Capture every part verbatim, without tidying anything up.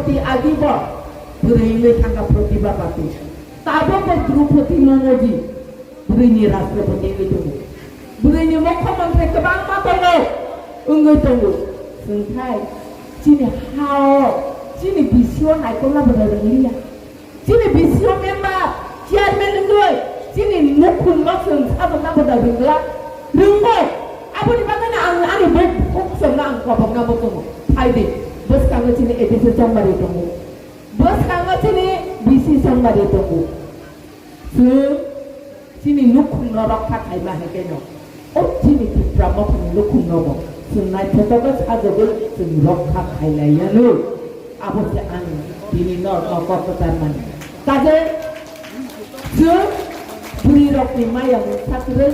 Ti agi bo bwrwi wngwi thangkha Pratibha Patil. Tabuk bo Droupadi Murmu ji bwrwini Rashtrapati wngwi tongo. Bwrwini mukhyamantri kwbangma tongo, wngwi tongo. Chwngthai chini ha-o, chini bisio naikolna bwdai rwngliya. Chini bisio member, chairman wngwi chini nukhungno chwng sajwkna bwdai rwngla, rwngwi. Aboni bagwino ang ani buk-, bukhuk chwngno ang kobokna bo tongo. Phaidi, bwskango chini A D C chongmari tongo. Bwskango chini B C chongmari tongo. Chwng chini nukhungno rokha khaima hai kheno, o chini Tipra mothani nukhungno bo chwng naithotok khe sajagwi chwng rokha khailaiyanw. Abo se ang tini norokno kok kwchar mani. Kaje chwng bwrwirokni maya mungsa kwrwi,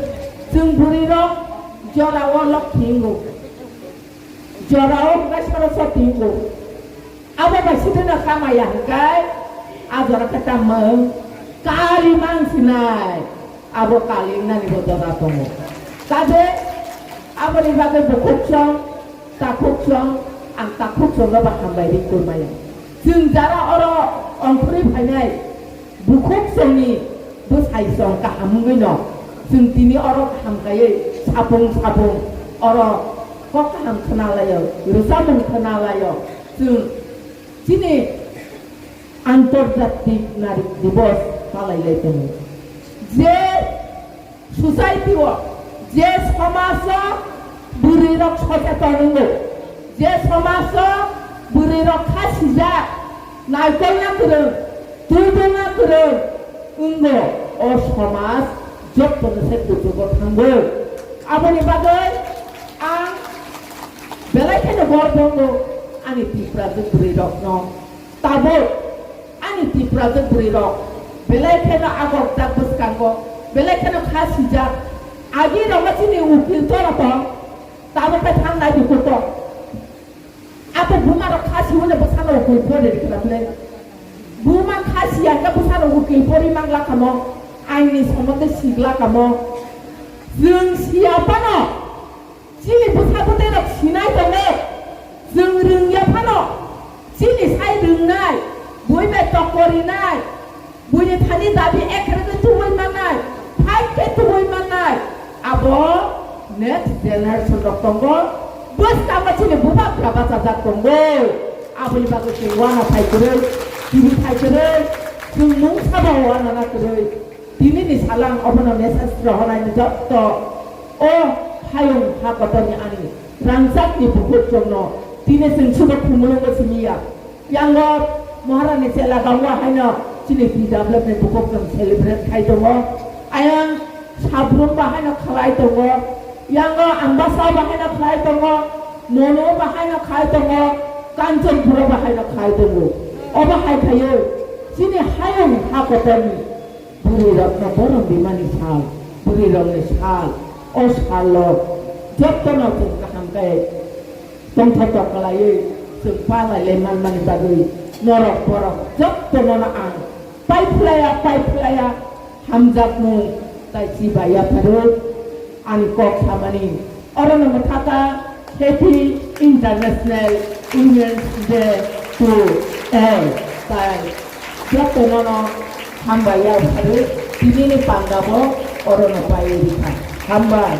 chwng bwrwirok jorao lokhi wngo. Jorao hwnkhe soroso tingo. Abo bai sitwino kamaya hwnkhe, a jora khe tamo kali mang sinai. Abo kali wngnani bo jora tongo. Kaje aboni bagwi bukhuk song, takhuk song, ang takhuk songno bo hambai ri kurmaya. Chwng jara oro ongkhorwi phainai. Bukhuk songni bwsai song kaham wngwino chwng tini oro kaham kaiwi sapung sapung oro kok kaham khwnalaio, rwchapmung khwnalaio. Chwng chini Antarjatik Nari Divos palai lai tongo. Je society o, je somaj o bwrwi rok socheton wngo, je somaj o bwrwi rok kha sijak, naikolna kwrwng, tubuna kwrwng wngo, o somaj jotono se kuchugo thango. Aboni bagwi ang belai kheno gorbo wngo ani Tiprajwk bwrwi rokno. Tabuk ani Tiprajwk bwrwi rok belai kheno agokjak bwskango, belai kheno kha sijak. Agi rokno chini ukil tora tong, tabuk khe thang nai di kuto. Ato buma rok kha siwone bwsano ukil pori rikha le. Buma kha siya khe bwsano ukil pori mangla khamo, aini somonde sigla khamo. Chwng siya phano. Chini bwsa bwtwi rok sinai tongo, chwng rwngya phano, chini sai rwngnai, bui bai tokko rinai, buini thani dabi ekhere khe tubui mannai, fight khe tubui mannai, abo next generation rok tongo, bwskango chini bubagra bachajak tongo, aboni bagwi chwng uana phai kwrwi, tini phai kwrwi, chwng mung sabo uana na kwrwi. Tini ni salang obono message rohornai ni jotto o hayung ha kotor ni ani rangchak ni bukhuk chwng no tini chwng subo khumulung bo simi ya. Yango Maharani chela gangwa haino chini P W ni bukhuk chwng celebrate khai tongo. Ayang Sabrum ba haino khalai tongo. Yango Ambasa ba haino khalai tongo. Mono ba haino khalai tongo. Kanchanpura ba haino khalai tongo. Obo hai khayo chini hayung ha kotor ni Bwrwi rokno borom bimani sal, bwrwi rokni sal, o salo jotono chwng kaham khe tongthotok khlaiwi chwng palai lai manmani bagwi norok borok jotono ang paiphlaiya paiphlaiya hamjakmung tai chibai yapharwi ani kok samani. Orono mwthaka Happy International Women's Day to all. Tai jotono no hambai ya phari tini ni panda bo orono pai rikha. Hambai.